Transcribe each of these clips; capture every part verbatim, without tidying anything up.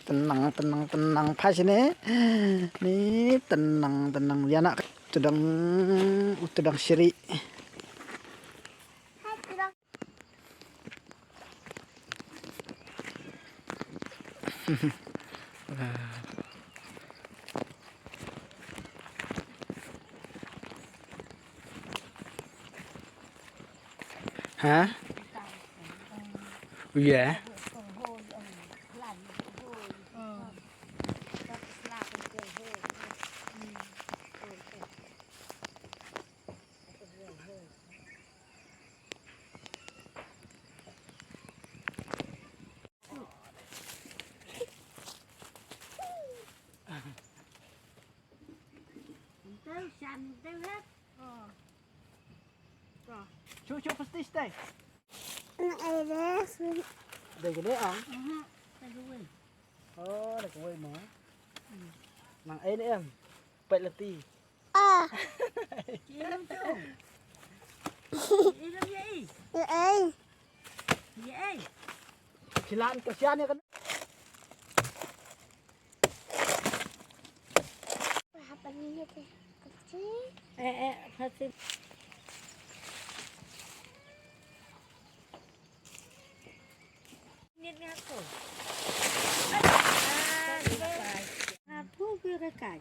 Tenang, tenang, tenang. Pas ini. Ni tenang, tenang. Ïa na, u tdong, u tdong syrih. Ha? Ïa. Shu, shu, pasti stay. Nang ai deh, swim. Dei kane ah. Aha, dei kawei. Oh, dei kawei mo. Nang ai ne em. Peit lati. Ah. Ki ilum tu. Ki ilum ïa i. Ïa i. Ïa i. Kilan ka sian ïa kan. Hapa ni te. Kecil. Eh, eh, pasti. Nit nga ko. Apu ke ka kai.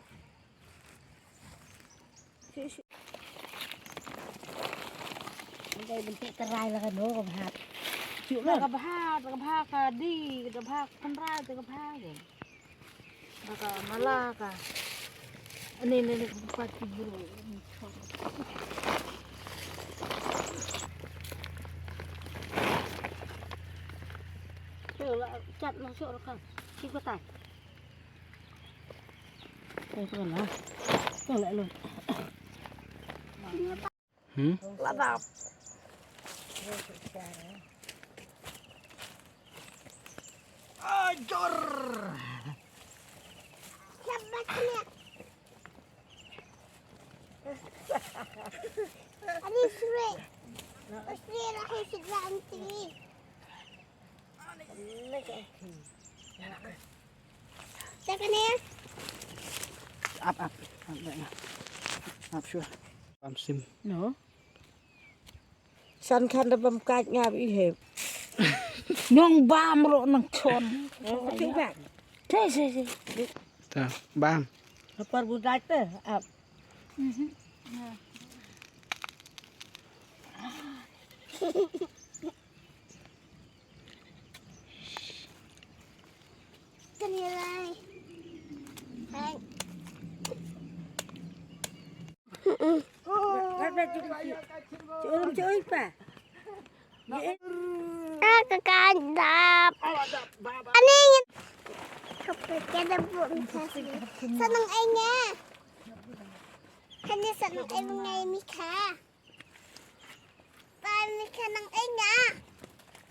Ngai bentuk terai lah kan, oh, ka bhak. Cuk lah. Ka bhak, ka bhak ka di, ka bhak kan rai, ka bhak. Ka mala ka. Ani, ani, ani, ka buka ti bro. Chat lang syok rakam. Cik batai. Tengok lah. Tengok lah lu. Hmm? Ladap. Ajor. Sabar kena. Ani sure. Sure lah sure nanti. Ap, ap, ap, ap, sure. Bam sim. No. San khan da bam kaj ngap i he. Nong bam ro nang chon. Ti bam. Te se se. Ta bam. Lapar budai te. Ap. Kan ïa lai. Hai. Cuy, cuy, pa. Ah, ka kan dap. Ani. Ka peke da bu mi kasi. Sa nang ai nga. Kani sa nang ai nga mi ka.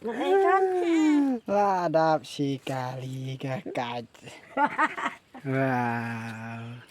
Nang ai kan? La dap shi kali ka kaj. Wow.